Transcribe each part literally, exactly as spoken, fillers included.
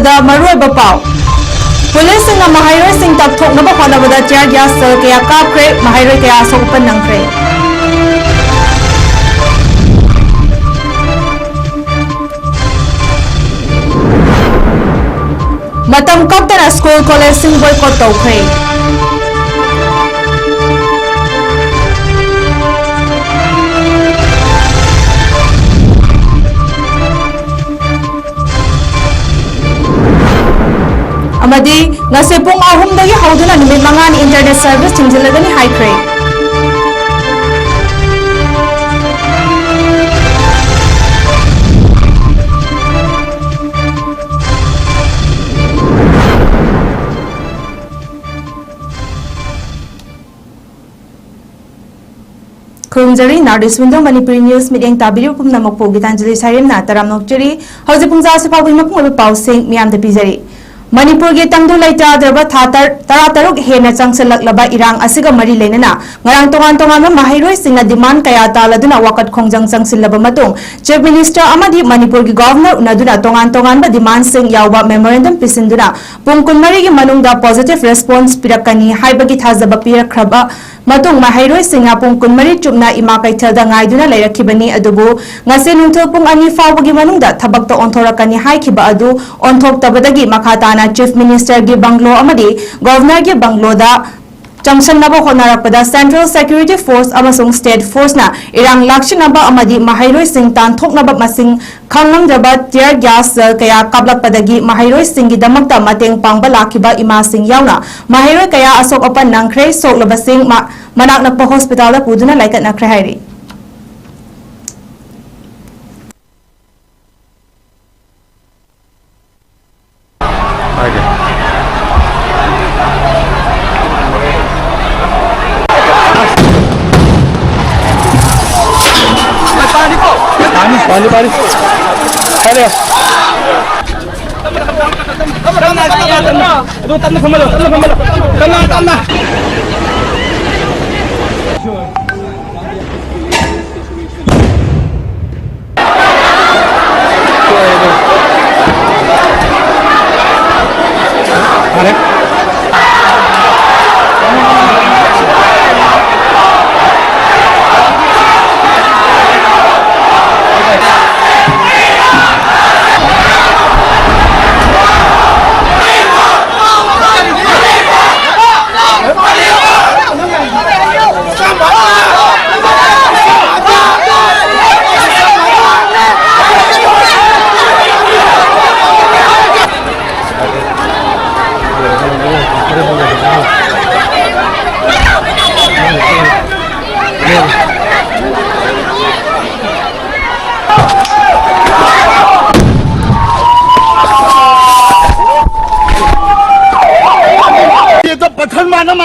ꯗ ꯃꯔꯨꯑꯣꯏꯕ ꯄꯥꯎ꯫ ꯄꯨꯂꯤꯁꯁꯤꯡꯅ ꯃꯍꯩꯔꯣꯏꯁꯤꯡ ꯇꯥꯟꯊꯣꯛꯅꯕ ꯍꯣꯠꯅꯕꯗ tear gas shell ꯀꯌꯥ ꯀꯥꯞꯈ꯭ꯔꯦ, ꯃꯍꯩꯔꯣꯏ ꯀꯌꯥ ꯑꯁꯣꯛ ꯑꯄꯟ ꯅꯪꯈ꯭ꯔꯦ꯫ ꯃꯇꯝ ꯀꯛꯇꯅ ꯁ꯭ꯀꯨꯜ ꯀꯣꯂꯦꯖꯁꯤꯡ boycott ꯇꯧꯈ꯭ꯔꯦ꯫ ꯑꯃꯗꯤ ꯉꯁꯤ ꯄꯨꯡ ꯑꯍꯨꯝꯗꯒꯤ ꯍꯧꯗꯨꯅ ꯅꯨꯃꯤꯠ ꯃꯉꯥꯅꯤ internet service ꯊꯤꯡꯖꯤꯜꯂꯒꯅꯤ ꯍꯥꯏꯈ꯭ꯔꯦ꯫ ꯈꯨꯔꯨꯝꯖꯔꯤ, North East Window Manipuri News ꯃꯤꯠꯌꯦꯡ ꯇꯥꯕꯤꯔꯤꯕ ꯄꯨꯝꯅꯃꯛꯄꯨ ꯒꯤꯇꯥꯟꯖꯂꯤ ꯁꯥꯏꯔꯦꯝꯅ ꯇꯔꯥꯝꯅ ꯑꯣꯛꯆꯔꯤ꯫ ꯍꯧꯖꯤꯛ ꯄꯨꯡ ꯇꯔꯥ ꯐꯥꯎꯕꯒꯤ ꯃꯄꯨꯡ ꯑꯣꯏꯕ ꯄꯥꯎꯁꯤꯡ ꯃꯤꯌꯥꯝꯗ ꯄꯤꯖꯔꯤ꯫ ꯃꯅꯤꯄꯨꯔꯒꯤ ꯇꯪꯗꯨ ꯂꯩꯇꯥꯗ꯭ꯔꯕ ꯊꯥ ꯇꯔ-, ꯇꯔꯥꯇꯔꯨꯛ ꯍꯦꯟꯅ ꯆꯪꯁꯤꯜꯂꯛꯂꯕ ꯏꯔꯥꯡ ꯑꯁꯤꯒ ꯃꯔꯤ ꯂꯩꯅꯅ ꯉꯔꯥꯡ ꯇꯣꯉꯥꯟ ꯇꯣꯉꯥꯟꯕ ꯃꯍꯩꯔꯣꯏꯁꯤꯡꯅ demand ꯀꯌꯥ ꯇꯥꯜꯂꯗꯨꯅ ꯋꯥꯀꯠ ꯈꯣꯡꯖꯪ ꯆꯪꯁꯤꯜꯂꯕ ꯃꯇꯨꯡ, Chief Minister ꯑꯃꯗꯤ ꯃꯅꯤꯄꯨꯔꯒꯤ Governor ꯎꯅꯗꯨꯅ ꯇꯣꯉꯥꯟ ꯇꯣꯉꯥꯟꯕ demandꯁꯤꯡ ꯌꯥꯎꯕ memorandum ꯄꯤꯁꯤꯟꯗꯨꯅ ꯄꯨꯡ ꯀꯨꯟꯃꯔꯤꯒꯤ ꯃꯅꯨꯡꯗ positive response ꯄꯤꯔꯛꯀꯅꯤ ꯍꯥꯏꯕꯒꯤ ꯊꯥꯖꯕ ꯄꯤꯔꯛꯈ꯭ꯔꯕ ꯃꯇꯨꯡ, ꯃꯍꯩꯔꯣꯏꯁꯤꯡꯅ ꯄꯨꯡ ꯀꯨꯟꯃꯔꯤ ꯆꯨꯞꯅ ꯏꯃꯥ ꯀꯩꯊꯦꯜꯗ ꯉꯥꯏꯗꯨꯅ ꯂꯩꯔꯛꯈꯤꯕꯅꯤ꯫ ꯑꯗꯨꯕꯨ ꯉꯁꯤ ꯅꯨꯡꯊꯤꯜ ꯄꯨꯡ ꯑꯅꯤ ꯐꯥꯎꯕꯒꯤ ꯃꯅꯨꯡꯗ ꯊꯕꯛꯇ ꯑꯣꯟꯊꯣꯔꯛꯀꯅꯤ ꯍꯥꯏꯈꯤꯕ ꯑꯗꯨ ꯑꯣꯟꯊꯣꯛꯇꯕꯗꯒꯤ ꯃꯈꯥ ꯇꯥꯅ Chief Ministerꯒꯤ bungalow ꯑꯃꯗꯤ Governorꯒꯤ bungalowꯗ ꯆꯪꯁꯤꯟꯅꯕ ꯍꯣꯠꯅꯔꯛꯄꯗ Central Security Force ꯑꯃꯁꯨꯡ State Forceꯅ ꯏꯔꯥꯡ ꯂꯥꯛꯁꯤꯟꯅꯕ ꯑꯃꯗꯤ ꯃꯍꯩꯔꯣꯏꯁꯤꯡ ꯇꯥꯟꯊꯣꯛꯅꯕ ꯃꯁꯤꯡ ꯈꯪꯂꯝꯗ꯭ꯔꯕ tear gas shell ꯀꯌꯥ ꯀꯥꯞꯂꯛꯄꯗꯒꯤ ꯃꯍꯩꯔꯣꯏꯁꯤꯡꯒꯤꯗꯃꯛꯇ ꯃꯇꯦꯡ ꯄꯥꯡꯕ ꯂꯥꯛꯈꯤꯕ ꯏꯃꯥꯁꯤꯡ ꯌꯥꯎꯅ ꯃꯍꯩꯔꯣꯏ ꯀꯌꯥ ꯑꯁꯣꯛ ꯑꯄꯟ ꯅꯪꯈ꯭ꯔꯦ꯫ ꯁꯣꯛꯂꯕꯁꯤꯡ ꯃ-, ꯃꯅꯥꯛ ꯅꯛꯄ hospitalꯗ ꯄꯨꯗꯨꯅ ꯂꯥꯏꯀꯠꯅꯈ꯭ꯔꯦ ꯍꯥꯏꯔꯤ꯫ ꯄꯥꯅꯤ, ꯄꯥꯅꯤ꯫ ꯀꯥꯏꯗ? ꯑꯗꯨ ꯇꯞꯅ ꯐꯝꯍꯜꯂꯣ, ꯇꯞꯅ ꯐꯝꯍꯜꯂꯣ꯫ ꯇꯞꯅ, ꯇꯞꯅ꯫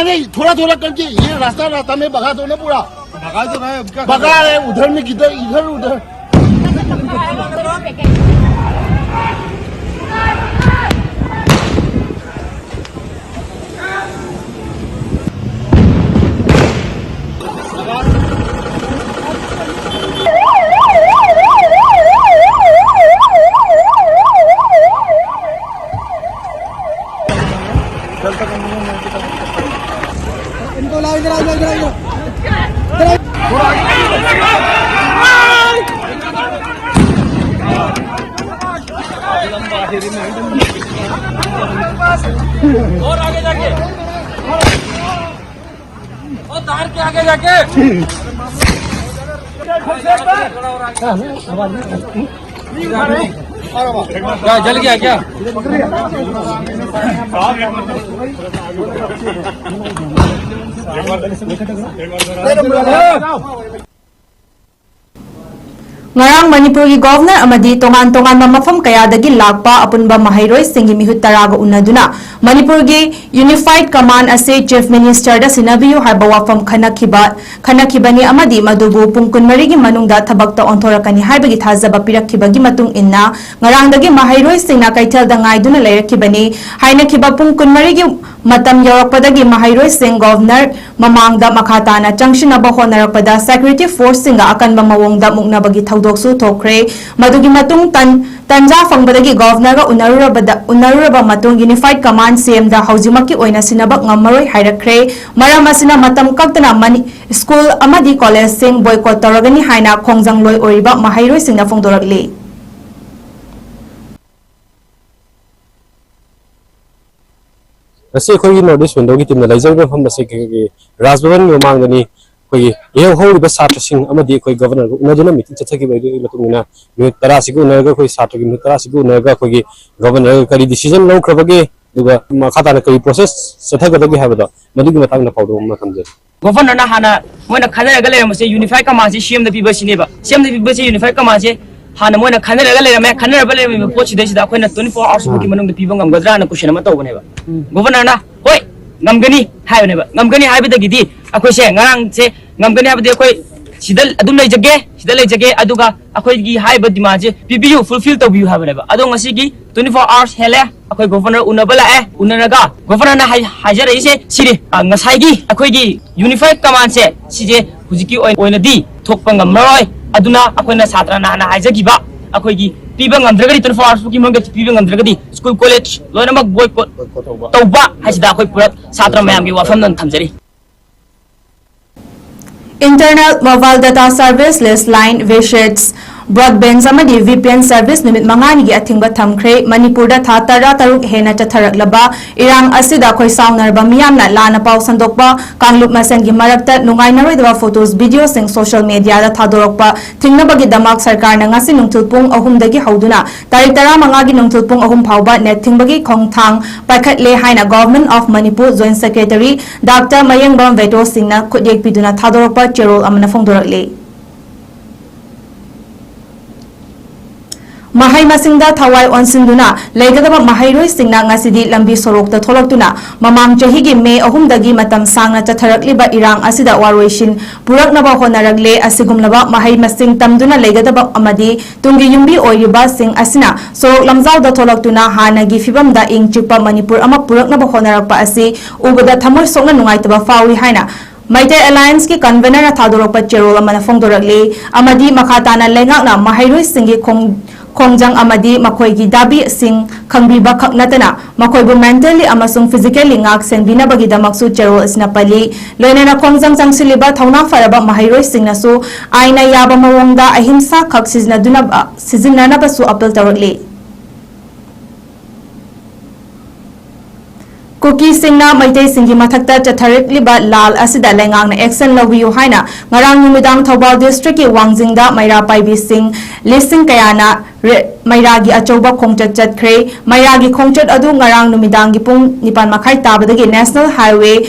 नहीं, थोड़ा थोड़ा करके ये रास्ता, रास्ता में बगा दो ना पूरा। बगा दो ना, अब क्या बगा रहे, उधर में किधर, इधर उधर। इनको लाओ, इधर आओ, इधर आओ, इधर आओ। और आगे जाके, और तार के आगे जाके। क्या, जल गया क्या? ꯉꯔꯥꯡ ꯃꯅꯤꯄꯨꯔꯒꯤ ꯒꯣꯚꯔꯅꯔ ꯑꯃꯗꯤ ꯇꯣꯉꯥꯟ ꯇꯣꯉꯥꯟꯕ ꯃꯐꯝ ꯀꯌꯥꯗꯒꯤ ꯂꯥꯛꯄ ꯑꯄꯨꯟꯕ ꯃꯍꯩꯔꯣꯏꯁꯤꯡꯒꯤ ꯃꯤꯍꯨꯠ ꯇꯔꯥꯒ ꯎꯅꯗꯨꯅ ꯃꯅꯤꯄꯨꯔꯒꯤ ꯌꯨꯅꯤꯐꯥꯏꯗ ꯀꯃꯥꯟ ꯑꯁꯤ ꯆꯤꯐ ꯃꯤꯅꯤꯁꯇꯔꯗ ꯁꯤꯟꯅꯕꯤꯌꯨ ꯍꯥꯏꯕ ꯋꯥꯐꯝ ꯈꯟꯅꯈꯤꯕ, ꯈꯟꯅꯈꯤꯕꯅꯤ ꯑꯃꯗꯤ ꯃꯗꯨꯕꯨ ꯄꯨꯡ ꯀꯨꯟꯃꯔꯤꯒꯤ ꯃꯅꯨꯡꯗ ꯊꯕꯛꯇ ꯑꯣꯟꯊꯣꯔꯛꯀꯅꯤ ꯍꯥꯏꯕꯒꯤ ꯊꯥꯖꯕ ꯄꯤꯔꯛꯈꯤꯕꯒꯤ ꯃꯇꯨꯡ ꯏꯟꯅ ꯉꯔꯥꯡꯗꯒꯤ ꯃꯍꯩꯔꯣꯏꯁꯤꯡꯅ ꯀꯩꯊꯦꯜꯗ ꯉꯥꯏꯗꯨꯅ ꯂꯩꯔꯛꯈꯤꯕꯅꯤ꯫ ꯍꯥꯏꯅꯈꯤꯕ ꯄꯨꯡ ꯀꯨꯟꯃꯔꯤꯒꯤ ꯃꯇꯝ ꯌꯧꯔꯛꯄꯗꯒꯤ ꯃꯍꯩꯔꯣꯏꯁꯤꯡ ꯒꯣꯚꯔꯅꯔ ꯃꯃꯥꯡꯗ ꯃꯈꯥ ꯇꯥꯅ ꯆꯪꯁꯤꯟꯅꯕ ꯍꯣꯠꯅꯔꯛꯄꯗ ꯁꯦꯀ꯭ꯌꯨꯔꯤꯇꯤ ꯐꯣꯔꯁꯁꯤꯡꯒ ꯑꯀꯟꯕ ꯃꯑꯣꯡꯗ ꯃꯨꯛꯅꯕꯒꯤ ꯊꯧꯗꯣꯛꯁꯨ ꯊꯣꯛꯈ꯭ꯔꯦ꯫ ꯃꯗꯨꯒꯤ ꯃꯇꯨꯡ ꯇꯟ-, ꯇꯟꯖꯥ ꯐꯪꯕꯗꯒꯤ ꯒꯣꯚꯔꯅꯔꯒ ꯎꯅꯔꯨꯔꯕꯗ, ꯎꯅꯔꯨꯔꯕ ꯃꯇꯨꯡ ꯌꯨꯅꯤꯐꯥꯏꯗ ꯀꯃꯥꯟ ꯁꯤ ꯑꯦꯝꯗ ꯍꯧꯖꯤꯛꯃꯛꯀꯤ ꯑꯣꯏꯅ ꯁꯤꯟꯅꯕ ꯉꯝꯃꯔꯣꯏ ꯍꯥꯏꯔꯛꯈ꯭ꯔꯦ꯫ ꯃꯔꯝ ꯑꯁꯤꯅ ꯃꯇꯝ ꯀꯛꯇꯅ ꯃꯅꯤ-, ꯁ꯭ꯀꯨꯜ ꯑꯃꯗꯤ ꯀꯣꯂꯦꯖꯁꯤꯡ ꯕꯣꯏꯀꯣꯠ ꯇꯧꯔꯒꯅꯤ ꯍꯥꯏꯅ ꯈꯣꯡꯖꯪꯂꯣꯏ ꯑꯣꯏꯔꯤꯕ ꯃꯍꯩꯔꯣꯏꯁꯤꯡꯅ ꯐꯣꯡꯗꯣꯔꯛꯂꯤ꯫ ꯉꯁꯤ ꯑꯩꯈꯣꯏꯒꯤ ꯅꯣꯔꯠ ꯏꯁ ꯋꯤꯟꯗꯣꯒꯤ ꯇꯤꯝꯅ ꯂꯩꯖꯔꯤꯕ ꯃꯐꯝ ꯑꯁꯤ ꯑꯩꯈꯣꯏꯒꯤ ꯔꯥꯖ ꯚꯕꯟꯒꯤ ꯃꯃꯥꯡꯗꯅꯤ꯫ ꯑꯩꯈꯣꯏꯒꯤ ꯏꯍꯧ ꯍꯧꯔꯤꯕ ꯁꯥꯇ꯭ꯔꯁꯤꯡ ꯑꯃꯗꯤ ꯑꯩꯈꯣꯏ ꯒꯚꯔꯅꯔꯒ ꯎꯅꯗꯨꯅ ꯃꯤꯇꯤꯡ ꯆꯠꯊꯈꯤꯕ ꯑꯗꯨꯒꯤ ꯃꯇꯨꯡ ꯏꯟꯅ ꯃꯤꯅꯤꯠ ꯇꯔꯥꯁꯤꯒ ꯎꯅꯔꯒ, ꯑꯩꯈꯣꯏ ꯁꯥꯇ꯭ꯔꯒꯤ ꯃꯤꯅꯤꯠ ꯇꯔꯥꯁꯤꯒ ꯎꯅꯔꯒ ꯑꯩꯈꯣꯏꯒꯤ ꯒꯚꯔꯅꯔꯒ ꯀꯔꯤ ꯗꯤꯁꯤꯖꯟ ꯂꯧꯈ꯭ꯔꯕꯒꯦ, ꯑꯗꯨꯒ ꯃꯈꯥ ꯇꯥꯅ ꯀꯔꯤ ꯄ꯭ꯔꯣꯁꯦꯁ ꯆꯠꯊꯒꯗꯒꯦ ꯍꯥꯏꯕꯗꯣ ꯃꯗꯨꯒꯤ ꯃꯇꯥꯡꯗ ꯄꯥꯎꯗꯝ ꯑꯃ ꯊꯝꯖꯔꯤ꯫ ꯒꯣꯚꯔꯅꯔꯅ ꯍꯥꯟꯅ ꯃꯣꯏꯅ ꯈꯟꯅꯔꯒ ꯂꯩꯔꯝꯕꯁꯦ ꯌꯨꯅꯤꯐꯥꯏ ꯀꯃꯥꯟꯁꯦ ꯁꯤ ꯑꯦꯝꯗ ꯄꯤꯕ ꯁꯤꯅꯦꯕ꯫ ꯁꯤ ꯑꯦꯝꯗ ꯄꯤꯕꯁꯦ ꯌꯨꯅꯤꯐꯥꯏ ꯀꯃꯥꯟꯁꯦ ꯍꯥꯟꯅ ꯃꯣꯏꯅ ꯈꯟꯅꯔꯒ ꯂꯩꯔꯝꯃꯦ꯫ ꯈꯟꯅꯔꯕ ꯂꯩꯔꯝꯃꯤꯕ ꯄꯣꯠꯁꯤꯗꯩꯁꯤꯗ ꯑꯩꯈꯣꯏꯅ ꯇ꯭ꯋꯦꯟꯇꯤ ꯐꯣꯔ ꯑꯋꯥꯔꯁ ꯐꯥꯎꯒꯤ ꯃꯅꯨꯡꯗ ꯄꯤꯕ ꯉꯝꯒꯗ꯭ꯔꯥꯅ ꯀꯣꯏꯁꯟ ꯑꯃ ꯇꯧꯕꯅꯦꯕ꯫ ꯒꯣꯚꯔꯅꯔꯅ ꯍꯣꯏ, ꯉꯝꯒꯅꯤ ꯍꯥꯏꯕꯅꯦꯕ꯫ ꯉꯝꯒꯅꯤ ꯍꯥꯏꯕꯗꯒꯤꯗꯤ ꯑꯩꯈꯣꯏꯁꯦ ꯉꯔꯥꯡꯁꯦ ꯉꯝꯒꯅꯤ ꯍꯥꯏꯕꯗꯤ ꯑꯩꯈꯣꯏ ꯁꯤꯗ ꯑꯗꯨꯝ ꯂꯩꯖꯒꯦ, ꯁꯤꯗ ꯂꯩꯖꯒꯦ, ꯑꯗꯨꯒ ꯑꯩꯈꯣꯏꯒꯤ ꯍꯥꯏꯔꯤꯕ demandꯁꯦ ꯄꯤꯕꯤꯌꯨ, fulfill ꯇꯧꯕꯤꯌꯨ ꯍꯥꯏꯕꯅꯦꯕ꯫ ꯑꯗꯣ ꯉꯁꯤꯒꯤ twenty four hours ꯍꯦꯜꯂꯦ, ꯑꯩꯈꯣꯏ governor ꯎꯅꯕ ꯂꯥꯛꯑꯦ꯫ ꯎꯅꯔꯒ governorꯅ ꯍꯥꯏ-, ꯍꯥꯏꯖꯔꯛꯏꯁꯦ ꯁꯤꯅꯤ, ꯑ, ꯉꯁꯥꯏꯒꯤ ꯑꯩꯈꯣꯏꯒꯤ unified commandꯁꯦ ꯁꯤꯁꯦ ꯍꯧꯖꯤꯛꯀꯤ ꯑꯣꯏ-, ꯑꯣꯏꯅꯗꯤ ꯊꯣꯛꯄ ꯉꯝꯃꯔꯣꯏ꯫ ꯑꯗꯨꯅ ꯑꯩꯈꯣꯏꯅ ꯁꯥꯇ꯭ꯔꯅ ꯍꯥꯟꯅ ꯍꯥꯏꯖꯈꯤꯕ ꯑꯩꯈꯣꯏꯒꯤ ꯄꯤꯕ ꯉꯝꯗ꯭ꯔꯒꯗꯤ, twenty four hours ꯐꯥꯎꯒꯤ ꯃꯅꯨꯡꯗ ꯄꯤꯕ ꯉꯝꯗ꯭ꯔꯒꯗꯤ school college ꯂꯣꯏꯅꯃꯛ boycott ꯇꯧꯕ ꯍꯥꯏꯁꯤꯗ ꯑꯩꯈꯣꯏ ꯄꯨꯂꯞ ꯁꯥꯇ꯭ꯔ ꯃꯌꯥꯝꯒꯤ ꯋꯥꯐꯝꯗ ꯊꯝꯖꯔꯤ꯫ Internal Mobile Data Service, Lease Line, Visits, Broadband ꯑꯃꯗꯤ V P N service ꯅꯨꯃꯤꯠ ꯃꯉꯥꯅꯤꯒꯤ ꯑꯊꯤꯡꯕ ꯊꯝꯈ꯭ꯔꯦ꯫ ꯃꯅꯤꯄꯨꯔꯗ ꯊꯥ ꯇꯔꯥꯇꯔꯨꯛ ꯍꯦꯟꯅ ꯆꯠꯊꯔꯛꯂꯕ ꯏꯔꯥꯡ ꯑꯁꯤꯗ ꯈꯣꯏ ꯁꯥꯎꯅꯔꯕ ꯃꯤꯌꯥꯝꯅ ꯂꯥꯟꯅ ꯄꯥꯎ ꯁꯟꯗꯣꯛꯄ, ꯀꯥꯡꯂꯨꯞ ꯃꯁꯦꯟꯒꯤ ꯃꯔꯛꯇ ꯅꯨꯡꯉꯥꯏꯅꯔꯣꯏꯗꯕ photos, videoꯁꯤꯡ social mediaꯗ ꯊꯥꯗꯣꯔꯛꯄ ꯊꯤꯡꯅꯕꯒꯤꯗꯃꯛ ꯁꯔꯀꯥꯔꯅ ꯉꯁꯤ ꯅꯨꯡꯊꯤꯜ ꯄꯨꯡ ꯑꯍꯨꯝꯗꯒꯤ ꯍꯧꯗꯨꯅ ꯇꯥꯔꯤꯛ ꯇꯔꯥꯃꯉꯥꯒꯤ ꯅꯨꯡꯊꯤꯜ ꯄꯨꯡ ꯑꯍꯨꯝ ꯐꯥꯎꯕ net ꯊꯤꯡꯕꯒꯤ ꯈꯣꯡꯊꯥꯡ ꯄꯥꯏꯈꯠꯂꯦ ꯍꯥꯏꯅ Government of Manipur Joint Secretary Doctor ꯃꯌꯦꯡꯕꯝ ꯕꯦꯇꯣ ꯁꯤꯡꯅ ꯈꯨꯠꯌꯦꯛ ꯄꯤꯗꯨꯅ ꯊꯥꯗꯣꯔꯛꯄ ꯆꯦꯔꯣꯜ ꯑꯃꯅ ꯐꯣꯡꯗꯣꯔꯛꯂꯤ꯫ ꯃꯍꯩ ꯃꯁꯤꯡꯗ ꯊꯋꯥꯏ ꯑꯣꯟꯁꯤꯟꯗꯨꯅ ꯂꯩꯒꯗꯕ ꯃꯍꯩꯔꯣꯏꯁꯤꯡꯅ ꯉꯁꯤꯗꯤ ꯂꯝꯕꯤ ꯁꯣꯔꯣꯛꯇ ꯊꯣꯛꯂꯛꯇꯨꯅ ꯃꯃꯥꯡ ꯆꯍꯤꯒꯤ ꯃꯦ ꯑꯍꯨꯝꯗꯒꯤ ꯃꯇꯝ ꯁꯥꯡꯅ ꯆꯠꯊꯔꯛꯂꯤꯕ ꯏꯔꯥꯡ ꯑꯁꯤꯗ ꯋꯥꯔꯣꯏꯁꯤꯟ ꯄꯨꯔꯛꯅꯕ ꯍꯣꯠꯅꯔꯛꯂꯦ꯫ ꯑꯁꯤꯒꯨꯝꯂꯕ ꯃꯍꯩ ꯃꯁꯤꯡ ꯇꯝꯗꯨꯅ ꯂꯩꯒꯗꯕ ꯑꯃꯗꯤ ꯇꯨꯡꯒꯤ ꯌꯨꯝꯕꯤ ꯑꯣꯏꯔꯤꯕꯁꯤꯡ ꯑꯁꯤꯅ ꯁꯣꯔꯣꯛ ꯂꯝꯖꯥꯎꯗ ꯊꯣꯛꯂꯛꯇꯨꯅ ꯍꯥꯟꯅꯒꯤ ꯐꯤꯕꯝꯗ ꯏꯪ ꯆꯤꯛꯄ ꯃꯅꯤꯄꯨꯔ ꯑꯃ ꯄꯨꯔꯛꯅꯕ ꯍꯣꯠꯅꯔꯛꯄ ꯑꯁꯤ ꯎꯕꯗ ꯊꯃꯣꯏ ꯁꯣꯛꯅ ꯅꯨꯡꯉꯥꯏꯇꯕ ꯐꯥꯎꯏ ꯍꯥꯏꯅ ꯃꯩꯇꯩ Allianceꯀꯤ convenorꯅ ꯊꯥꯗꯣꯔꯛꯄ ꯆꯦꯔꯣꯜ ꯑꯃꯅ ꯐꯣꯡꯗꯣꯔꯛꯂꯤ꯫ ꯑꯃꯗꯤ ꯃꯈꯥ ꯇꯥꯅ ꯂꯩꯉꯥꯛꯅ ꯃꯍꯩꯔꯣꯏꯁꯤꯡꯒꯤ ꯈꯣꯡ-, ꯈꯣꯡꯖꯪ ꯑꯃꯗꯤ ꯃꯈꯣꯏꯒꯤ ꯗꯥꯕꯤꯁꯤꯡ ꯈꯪꯕꯤꯕ ꯈꯛ ꯅꯠꯇꯅ ꯃꯈꯣꯏꯕꯨ mentally ꯑꯃꯁꯨꯡ physically ꯉꯥꯛ ꯁꯦꯟꯕꯤꯅꯕꯒꯤꯗꯃꯛꯁꯨ ꯆꯦꯔꯣꯜ ꯑꯁꯤꯅ ꯄꯜꯂꯤ꯫ ꯂꯣꯏꯅꯅ ꯈꯣꯡꯖꯪ ꯆꯪꯁꯤꯜꯂꯤꯕ ꯊꯧꯅꯥ ꯐꯔꯕ ꯃꯍꯩꯔꯣꯏꯁꯤꯡꯅꯁꯨ ꯑꯥꯏꯟꯅ ꯌꯥꯕ ꯃꯑꯣꯡꯗ ꯑꯍꯤꯡꯁꯥ ꯈꯛ ꯁꯤꯖꯤꯟꯅꯗꯨꯅ-, ꯁꯤꯖꯤꯟꯅꯅꯕꯁꯨ appeal ꯇꯧꯔꯛꯂꯤ꯫ ꯀꯨꯀꯤꯁꯤꯡꯅ ꯃꯩꯇꯩꯁꯤꯡꯒꯤ ꯃꯊꯛꯇ ꯆꯠꯊꯔꯛꯂꯤꯕ ꯂꯥꯜ ꯑꯁꯤꯗ ꯂꯩꯉꯥꯛꯅ action ꯂꯧꯕꯤꯌꯨ ꯍꯥꯏꯅ ꯉꯔꯥꯡ ꯅꯨꯃꯤꯗꯥꯡ ꯊꯧꯕꯥꯜ districtꯀꯤ ꯋꯥꯡꯖꯤꯡꯗ ꯃꯩꯔꯥ ꯄꯥꯏꯕꯤꯁꯤꯡ ꯂꯤꯁꯤꯡ ꯀꯌꯥꯅ ꯔꯦ-, ꯃꯩꯔꯥꯒꯤ ꯑꯆꯧꯕ ꯈꯣꯡꯆꯠ ꯆꯠꯈ꯭ꯔꯦ꯫ ꯃꯩꯔꯥꯒꯤ ꯈꯣꯡꯆꯠ ꯑꯗꯨ ꯉꯔꯥꯡ ꯅꯨꯃꯤꯗꯥꯡꯒꯤ ꯄꯨꯡ ꯅꯤꯄꯥꯟ ꯃꯈꯥꯏ ꯇꯥꯕꯗꯒꯤ National Highway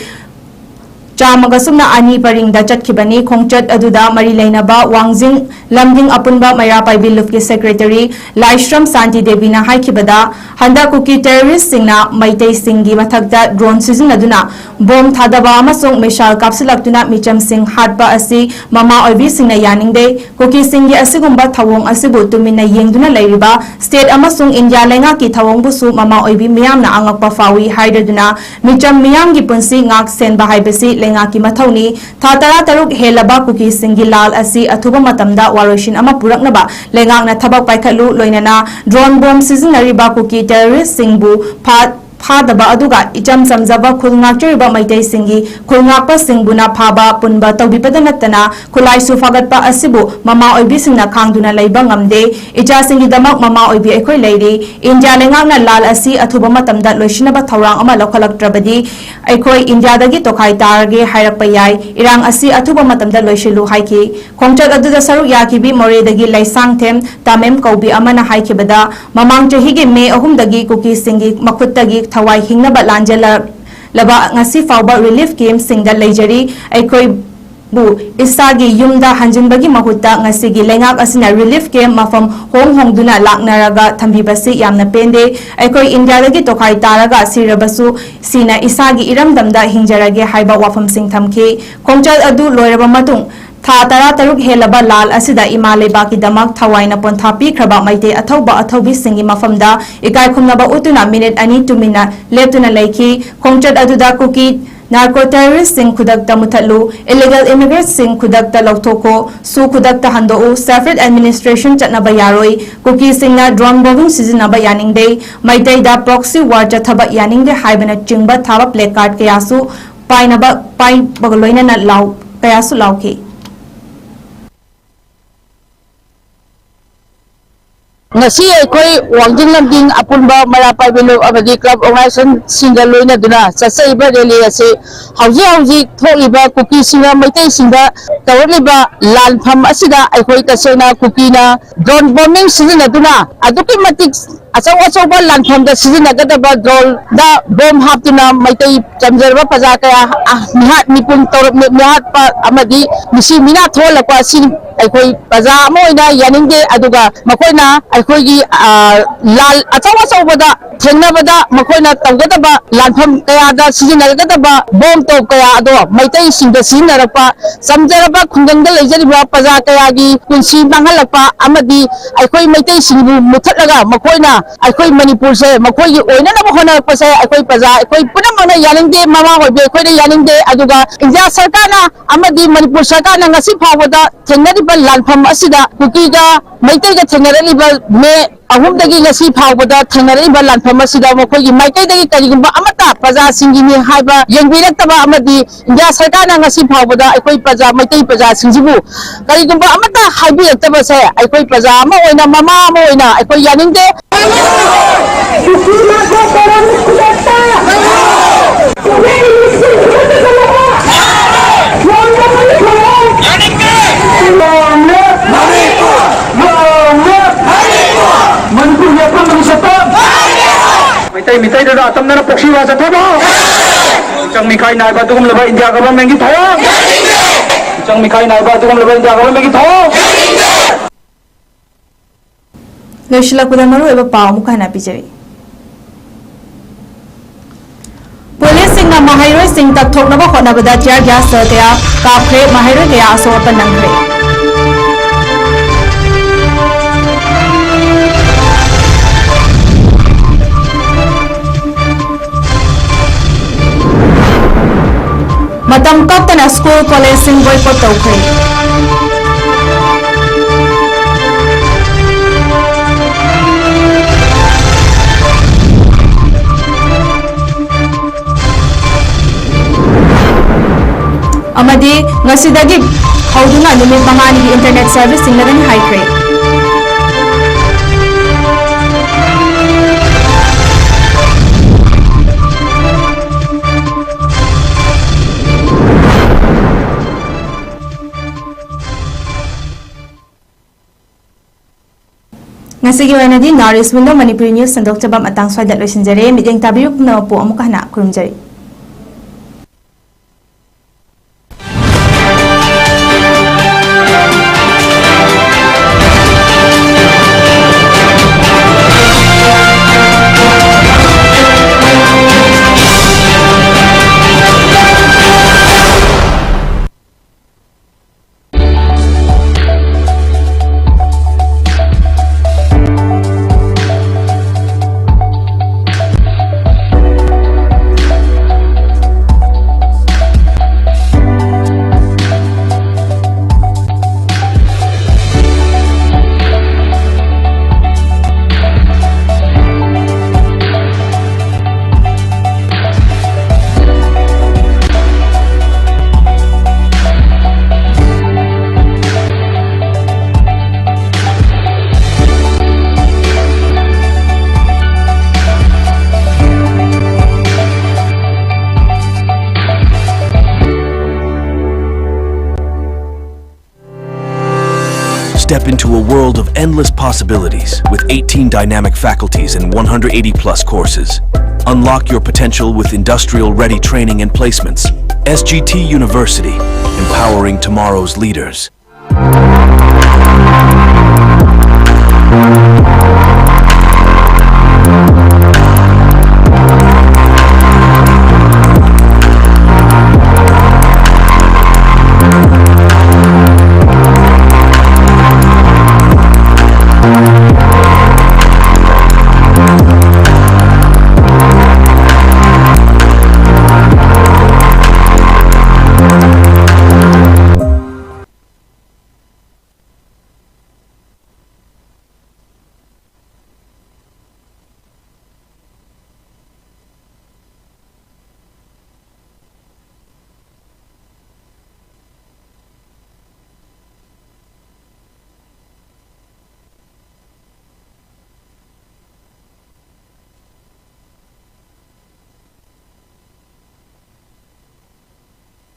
ꯆꯥꯝꯃꯒ ꯁꯨꯞꯅ ꯑꯅꯤ ꯄꯔꯤꯡꯗ ꯆꯠꯈꯤꯕꯅꯤ꯫ ꯈꯣꯡꯆꯠ ꯑꯗꯨꯗ ꯃꯔꯤ ꯂꯩꯅꯕ ꯋꯥꯡꯖꯤꯡ ꯂꯝꯗꯤꯡ ꯑꯄꯨꯟꯕ ꯃꯩꯔꯥ ꯄꯥꯏꯕꯤ ꯂꯨꯞꯀꯤ ꯁꯦꯀ꯭ꯔꯦꯇꯔꯤ ꯂꯥꯏꯁ꯭ꯔꯝ ꯁꯥꯟꯇꯤ ꯗꯦꯕꯤꯅ ꯍꯥꯏꯈꯤꯕꯗ, ꯍꯟꯗꯛ ꯀꯨꯀꯤ ꯇꯦꯔꯣꯔꯤꯁ꯭ꯠꯁꯤꯡꯅ ꯃꯩꯇꯩꯁꯤꯡꯒꯤ ꯃꯊꯛꯇ ꯗ꯭ꯔꯣꯟ ꯁꯤꯖꯤꯟꯅꯗꯨꯅ ꯕꯣꯝ ꯊꯥꯗꯕ ꯑꯃꯁꯨꯡ ꯃꯤꯁꯥꯏꯜ ꯀꯥꯞꯁꯤꯜꯂꯛꯇꯨꯅ ꯃꯤꯆꯝꯁꯤꯡ ꯍꯥꯠꯄ ꯑꯁꯤ ꯃꯃꯥ ꯑꯣꯏꯕꯤꯁꯤꯡꯅ ꯌꯥꯅꯤꯡꯗꯦ꯫ ꯀꯨꯀꯤꯁꯤꯡꯒꯤ ꯑꯁꯤꯒꯨꯝꯕ ꯊꯧꯑꯣꯡ ꯑꯁꯤꯕꯨ ꯇꯨꯃꯤꯟꯅ ꯌꯦꯡꯗꯨꯅ ꯂꯩꯔꯤꯕ ꯁ꯭ꯇꯦꯠ ꯑꯃꯁꯨꯡ ꯏꯟꯗꯤꯌꯥ ꯂꯩꯉꯥꯛꯀꯤ ꯊꯧꯑꯣꯡꯕꯨꯁꯨ ꯃꯃꯥ ꯑꯣꯏꯕꯤ ꯃꯤꯌꯥꯝꯅ ꯑꯉꯛꯄ ꯐꯥꯎꯏ ꯍꯥꯏꯔꯗꯨꯅ, ꯃꯤꯆꯝ ꯃꯤꯌꯥꯝꯒꯤ ꯄꯨꯟꯁꯤ ꯉꯥꯛ ꯁꯦꯟꯕ ꯍꯥꯏꯕꯁꯤ ꯂꯩꯉꯥꯛꯀꯤ ꯃꯊꯧꯅꯤ꯫ ꯊꯥ ꯇꯔꯥꯇꯔꯨꯛ ꯍꯦꯜꯂꯕ ꯀꯨꯀꯤꯁꯤꯡꯒꯤ ꯂꯥꯜ ꯑꯁꯤ ꯑꯊꯨꯕ ꯃꯇꯝꯗ ꯋꯥꯔꯣꯏꯁꯤꯟ ꯑꯃ ꯄꯨꯔꯛꯅꯕ ꯂꯩꯉꯥꯛꯅ ꯊꯕꯛ ꯄꯥꯏꯈꯠꯂꯨ, ꯂꯣꯏꯅꯅ ꯗ꯭ꯔꯣꯟ ꯕꯣꯝ ꯁꯤꯖꯤꯟꯅꯔꯤꯕ ꯀꯨꯀꯤ ꯇꯦꯔꯣꯔꯤꯁ꯭ꯠꯁꯤꯡꯕꯨ ꯐꯥ-, ꯐꯥꯗꯕ ꯑꯗꯨꯒ ꯏꯆꯝ ꯆꯝꯖꯕ ꯈꯨꯜ ꯉꯥꯛꯆꯔꯤꯕ ꯃꯩꯇꯩꯁꯤꯡꯒꯤ ꯈꯨꯜ ꯉꯥꯛꯄꯁꯤꯡꯕꯨꯅ ꯐꯥꯕ ꯄꯨꯟꯕ ꯇꯧꯕꯤꯕꯗ ꯅꯠꯇꯅ ꯈꯨꯠꯂꯥꯏꯁꯨ ꯐꯥꯒꯠꯄ ꯑꯁꯤꯕꯨ ꯃꯃꯥ ꯑꯣꯏꯕꯤꯁꯤꯡꯅ ꯈꯥꯡꯗꯨꯅ ꯂꯩꯕ ꯉꯝꯗꯦ꯫ ꯏꯆꯥꯁꯤꯡꯒꯤꯗꯃꯛ ꯃꯃꯥ ꯑꯣꯏꯕꯤ ꯑꯩꯈꯣꯏ ꯂꯩꯔꯤ꯫ ꯏꯟꯗꯤꯌꯥ ꯂꯩꯉꯥꯛꯅ ꯂꯥꯜ ꯑꯁꯤ ꯑꯊꯨꯕ ꯃꯇꯝꯗ ꯂꯣꯏꯁꯤꯟꯅꯕ ꯊꯧꯔꯥꯡ ꯑꯃ ꯂꯧꯈꯠꯂꯛꯇ꯭ꯔꯕꯗꯤ ꯑꯩꯈꯣꯏ ꯏꯟꯗꯤꯌꯥꯗꯒꯤ ꯇꯣꯈꯥꯏ ꯇꯥꯔꯒꯦ ꯍꯥꯏꯔꯛꯄ ꯌꯥꯏ꯫ ꯏꯔꯥꯡ ꯑꯁꯤ ꯑꯊꯨꯕ ꯃꯇꯝꯗ ꯂꯣꯏꯁꯤꯜꯂꯨ ꯍꯥꯏꯈꯤ꯫ ꯈꯣꯡꯆꯠ ꯑꯗꯨꯗ ꯁꯔꯨꯛ ꯌꯥꯈꯤꯕꯤ ꯃꯣꯔꯦꯗꯒꯤ ꯂꯩꯁꯥꯡꯊꯦꯝ ꯇꯥꯃꯦꯝ ꯀꯧꯕꯤ ꯑꯃꯅ ꯍꯥꯏꯈꯤꯕꯗ, ꯃꯃꯥꯡ ꯆꯍꯤꯒꯤ ꯃꯦ ꯑꯍꯨꯝꯗꯒꯤ ꯀꯨꯀꯤꯁꯤꯡꯒꯤ ꯃꯈꯨꯠꯇꯒꯤ ꯊꯋꯥꯏ ꯍꯤꯡꯅꯕ ꯂꯥꯟꯖꯦꯜꯂꯛꯂꯕ ꯉꯁꯤ ꯐꯥꯎꯕ ꯔꯤꯂꯤꯐ ꯀꯦꯝꯞꯁꯤꯡꯗ ꯂꯩꯖꯔꯤ꯫ ꯑꯩꯈꯣꯏꯕꯨ ꯏꯁꯥꯒꯤ ꯌꯨꯝꯗ ꯍꯟꯖꯤꯟꯕꯒꯤ ꯃꯍꯨꯠꯇ ꯉꯁꯤꯒꯤ ꯂꯩꯉꯥꯛ ꯑꯁꯤꯅ ꯔꯤꯂꯤꯐ ꯀꯦꯝꯞ ꯃꯐꯝ ꯍꯣꯡ ꯍꯣꯡꯗꯨꯅ ꯂꯥꯛꯅꯔꯒ ꯊꯝꯕꯤꯕꯁꯤ ꯌꯥꯝꯅ ꯄꯦꯟꯗꯦ꯫ ꯑꯩꯈꯣꯏ ꯏꯟꯗꯤꯌꯥꯗꯒꯤ ꯇꯣꯈꯥꯏ ꯇꯥꯔꯒ ꯁꯤꯔꯕꯁꯨ ꯁꯤꯅ ꯏꯁꯥꯒꯤ ꯏꯔꯝꯗꯝꯗ ꯍꯤꯡꯖꯔꯒꯦ ꯍꯥꯏꯕ ꯋꯥꯐꯝꯁꯤꯡ ꯊꯝꯈꯤ꯫ ꯈꯣꯡꯆꯠ ꯑꯗꯨ ꯂꯣꯏꯔꯕ ꯃꯇꯨꯡ, ꯊꯥ ꯇꯔꯥꯇꯔꯨꯛ ꯍꯦꯜꯂꯕ ꯂꯥꯜ ꯑꯁꯤꯗ ꯏꯃꯥ ꯂꯩꯕꯥꯛꯀꯤꯗꯃꯛ ꯊꯋꯥꯏꯅ ꯄꯣꯟꯊꯥ ꯄꯤꯈ꯭ꯔꯕ ꯃꯩꯇꯩ ꯑꯊꯧꯕ ꯑꯊꯧꯕꯤꯁꯤꯡꯒꯤ ꯃꯐꯝꯗ ꯏꯀꯥꯏ ꯈꯨꯝꯅꯕ ꯎꯠꯇꯨꯅ ꯃꯤꯅꯤꯠ ꯑꯅꯤ ꯇꯨꯃꯤꯟꯅ ꯂꯦꯞꯇꯨꯅ ꯂꯩꯈꯤ꯫ ꯈꯣꯡꯆꯠ ꯑꯗꯨꯗ ꯀꯨꯀꯤ ꯅꯥꯔꯀꯣ ꯇꯦꯔꯣꯔꯤꯁ꯭ꯠꯁꯤꯡ ꯈꯨꯗꯛꯇ ꯃꯨꯊꯠꯂꯨ, ꯏꯂꯤꯒꯦꯜ ꯏꯃꯤꯒ꯭ꯔꯦꯟꯠꯁꯤꯡ ꯈꯨꯗꯛꯇ ꯂꯧꯊꯣꯛꯈꯣ, ꯁꯨ ꯈꯨꯗꯛꯇ ꯍꯟꯗꯣꯛꯎ, ꯁꯦꯜꯐ ꯍꯦꯜꯞ ꯑꯦꯗꯃꯤꯅꯤꯁꯇ꯭ꯔꯦꯁꯟ ꯆꯠꯅꯕ ꯌꯥꯔꯣꯏ, ꯀꯨꯀꯤꯁꯤꯡꯅ ꯗ꯭ꯔꯣꯟ ꯕꯣꯝꯕꯤꯡ ꯁꯤꯖꯤꯟꯅꯕ ꯌꯥꯅꯤꯡꯗꯦ, ꯃꯩꯇꯩꯗ ꯄ꯭ꯔꯣꯛꯁꯤ ꯋꯥꯔ ꯆꯠꯊꯕ ꯌꯥꯅꯤꯡꯗꯦ ꯍꯥꯏꯕꯅꯆꯤꯡꯕ ꯊꯥꯕ ꯄ꯭ꯂꯦꯀꯥꯔꯗ ꯀꯌꯥꯁꯨ ꯄꯥꯏꯅꯕ, ꯄꯥꯏꯕꯒ ꯂꯣꯏꯅꯅ ꯂꯥꯎ-, ꯀꯌꯥꯁꯨ ꯂꯥꯎꯈꯤ꯫ ꯉꯁꯤ ꯑꯩꯈꯣꯏ ꯋꯥꯡꯖꯤꯡ ꯂꯝꯗꯤꯡ ꯑꯄꯨꯟꯕ ꯃꯩꯔꯥ ꯄꯥꯏꯕꯤ ꯂꯨꯞ ꯑꯃꯗꯤ ꯀ꯭ꯂꯕ ꯑꯣꯔꯒꯅꯥꯏꯖꯦꯁꯟꯁꯤꯡꯒ ꯂꯣꯏꯅꯗꯨꯅ ꯆꯠꯆꯔꯤꯕ ꯔꯦꯂꯤ ꯑꯁꯤ ꯍꯧꯖꯤꯛ ꯍꯧꯖꯤꯛ ꯊꯣꯛꯂꯤꯕ ꯀꯨꯀꯤꯁꯤꯡꯅ ꯃꯩꯇꯩꯁꯤꯡꯗ ꯇꯧꯔꯛꯂꯤꯕ ꯂꯥꯟꯐꯝ ꯑꯁꯤꯗ ꯑꯩꯈꯣꯏ ꯇꯁꯦꯡꯅ ꯀꯨꯀꯤꯅ drone bombing ꯁꯤꯖꯤꯟꯅꯗꯨꯅ ꯑꯗꯨꯛꯀꯤ ꯃꯇꯤꯛ ꯑꯆꯧ ꯑꯆꯧꯕ ꯂꯥꯟꯐꯝꯗ ꯁꯤꯖꯤꯟꯅꯒꯗꯕ droneꯗ bomb ꯍꯥꯞꯇꯨꯅ ꯃꯩꯇꯩ ꯆꯝꯖꯔꯕ ꯄ꯭ꯔꯖꯥ ꯀꯌꯥ, ꯑ, ꯃꯤꯍꯥꯠ ꯃꯤꯄꯨꯟ ꯇꯧꯔꯛ-, ꯃꯤꯍꯥꯠꯄ ꯑꯃꯗꯤ ꯃꯤꯁꯤ ꯃꯤꯅꯥ ꯊꯣꯛꯍꯜꯂꯛꯄ ꯑꯁꯤ ꯑꯩꯈꯣꯏ ꯄ꯭ꯔꯖꯥ ꯑꯃ ꯑꯣꯏꯅ ꯌꯥꯅꯤꯡꯗꯦ꯫ ꯑꯗꯨꯒ ꯃꯈꯣꯏꯅ ꯑꯩꯈꯣꯏꯒꯤ, ꯑ, ꯂꯥꯜ ꯑꯆꯧ ꯑꯆꯧꯕꯗ ꯊꯦꯡꯅꯕꯗ ꯃꯈꯣꯏꯅ ꯇꯧꯒꯗꯕ ꯂꯥꯟꯐꯝ ꯀꯌꯥꯗ ꯁꯤꯖꯤꯟꯅꯒꯗꯕ bomb ꯇꯣꯞ ꯀꯌꯥ ꯑꯗꯣ ꯃꯩꯇꯩꯁꯤꯡꯗ ꯁꯤꯖꯤꯟꯅꯔꯛꯄ, ꯆꯝꯖꯔꯕ ꯈꯨꯡꯒꯪꯗ ꯂꯩꯖꯔꯤꯕ ꯄ꯭ꯔꯖꯥ ꯀꯌꯥꯒꯤ ꯄꯨꯟꯁꯤ ꯃꯥꯡꯍꯜꯂꯛꯄ ꯑꯃꯗꯤ ꯑꯩꯈꯣꯏ ꯃꯩꯇꯩꯁꯤꯡꯕꯨ ꯃꯨꯠꯊꯠꯂꯒ ꯃꯈꯣꯏꯅ ꯑꯩꯈꯣꯏ ꯃꯅꯤꯄꯨꯔꯁꯦ ꯃꯈꯣꯏꯒꯤ ꯑꯣꯏꯅꯅꯕ ꯍꯣꯠꯅꯔꯛꯄꯁꯦ ꯑꯩꯈꯣꯏ ꯄ꯭ꯔꯖꯥ ꯑꯩꯈꯣꯏ ꯄꯨꯝꯅꯃꯛꯅ ꯌꯥꯅꯤꯡꯗꯦ, ꯃꯃꯥ ꯑꯣꯏꯕꯤ ꯑꯩꯈꯣꯏꯅ ꯌꯥꯅꯤꯡꯗꯦ꯫ ꯑꯗꯨꯒ ꯏꯟꯗꯤꯌꯥ ꯁꯔꯀꯥꯔꯅ ꯑꯃꯗꯤ ꯃꯅꯤꯄꯨꯔ ꯁꯔꯀꯥꯔꯅ ꯉꯁꯤ ꯐꯥꯎꯕꯗ ꯊꯦꯡꯅꯔꯤꯕ ꯂꯥꯟꯐꯝ ꯑꯁꯤꯗ ꯀꯨꯀꯤꯒ ꯃꯩꯇꯩꯒ ꯊꯦꯡꯅꯔꯛꯂꯤꯕ ꯃꯦ ꯑꯍꯨꯝꯗꯒꯤ ꯉꯁꯤ ꯐꯥꯎꯕꯗ ꯊꯦꯡꯅꯔꯛꯂꯤꯕ ꯂꯥꯟꯐꯝ ꯑꯁꯤꯗ ꯃꯈꯣꯏꯒꯤ ꯃꯥꯏꯀꯩꯗꯒꯤ ꯀꯔꯤꯒꯨꯝꯕ ꯑꯃꯠꯇ ꯄ꯭ꯔꯖꯥꯁꯤꯡꯒꯤꯅꯤ ꯍꯥꯏꯕ ꯌꯦꯡꯕꯤꯔꯛꯇꯕ ꯑꯃꯗꯤ ꯏꯟꯗꯤꯌꯥ ꯁꯔꯀꯥꯔꯅ ꯉꯁꯤ ꯐꯥꯎꯕꯗ ꯑꯩꯈꯣꯏ ꯄ꯭ꯔꯖꯥ, ꯃꯩꯇꯩ ꯄ꯭ꯔꯖꯥꯁꯤꯡꯁꯤꯕꯨ ꯀꯔꯤꯒꯨꯝꯕ ꯑꯃꯠꯇ ꯍꯥꯏꯕꯤꯔꯛꯇꯕꯁꯦ ꯑꯩꯈꯣꯏ ꯄ꯭ꯔꯖꯥ ꯑꯃ ꯑꯣꯏꯅ, ꯃꯃꯥ ꯑꯃ ꯑꯣꯏꯅ ꯑꯩꯈꯣꯏ ꯌꯥꯅꯤꯡꯗꯦ꯫ ꯃꯩꯇꯩ ꯃꯤꯇꯩꯗꯨꯗ ꯑꯇꯝꯅꯅ ꯄꯣꯛꯁꯤ ꯋꯥ ꯆꯠꯊꯕ꯫ ꯃꯤꯆꯪ ꯃꯤꯈꯥꯏ ꯅꯥꯏꯕ ꯑꯗꯨꯒꯨꯝꯂꯕ ꯏꯟꯗꯤꯌꯥ ꯒꯚꯔꯟꯃꯦꯟꯒꯤ ꯊꯧꯑꯣꯡ꯫ ꯃꯤꯆꯪ ꯃꯤꯈꯥꯏ ꯅꯥꯏꯕ ꯑꯗꯨꯒꯨꯝꯂꯕ ꯏꯟꯗꯤꯌꯥ ꯒꯚꯔꯟꯃꯦꯟꯒꯤ ꯊꯧꯑꯣꯡ꯫ ꯂꯣꯏꯁꯤꯜꯂꯛꯄꯗ ꯃꯔꯨꯑꯣꯏꯕ ꯄꯥꯎ ꯑꯃꯨꯛ ꯍꯟꯅ ꯄꯤꯖꯔꯤ꯫ ꯄꯨꯂꯤꯁꯁꯤꯡꯅ ꯃꯍꯩꯔꯣꯏꯁꯤꯡ ꯇꯛꯊꯣꯛꯅꯕ ꯍꯣꯠꯅꯕꯗ tear gas shell ꯀꯌꯥ ꯀꯥꯞꯈ꯭ꯔꯦ, ꯃꯍꯩꯔꯣꯏ ꯀꯌꯥ ꯑꯁꯣꯛ ꯑꯄꯟ ꯅꯪꯈ꯭ꯔꯦ꯫ ꯃꯇꯝ ꯀꯛꯇꯅ ꯁ꯭ꯀꯨꯜ ꯀꯣꯂꯦꯖꯁꯤꯡ boycott ꯇꯧꯈ꯭ꯔꯦ꯫ ꯑꯃꯗꯤ ꯉꯁꯤꯗꯒꯤ ꯍꯧꯗꯨꯅ ꯅꯨꯃꯤꯠ ꯃꯉꯥꯅꯤꯒꯤ internet service ꯆꯤꯡꯅꯒꯅꯤ ꯍꯥꯏꯈ꯭ꯔꯦ꯫ ꯉꯁꯤꯒꯤ ꯑꯣꯏꯅꯗꯤ North East Window Manipuri news ꯁꯟꯗꯣꯛꯆꯕ ꯃꯇꯥꯡ ꯁ꯭ꯋꯥꯏꯗ ꯂꯣꯏꯁꯤꯟꯖꯔꯦ꯫ ꯃꯤꯠꯌꯦꯡ ꯇꯥꯕꯤꯔꯤꯕ ꯄꯨꯝꯅꯃꯛꯄꯨ ꯑꯃꯨꯛꯀ ꯍꯟꯅ ꯈꯨꯔꯨꯝꯖꯔꯤ꯫ Step into a world of endless possibilities with eighteen dynamic faculties and one hundred eighty plus courses. Unlock your potential with industrial ready training and placements. S G T University, empowering tomorrow's leaders.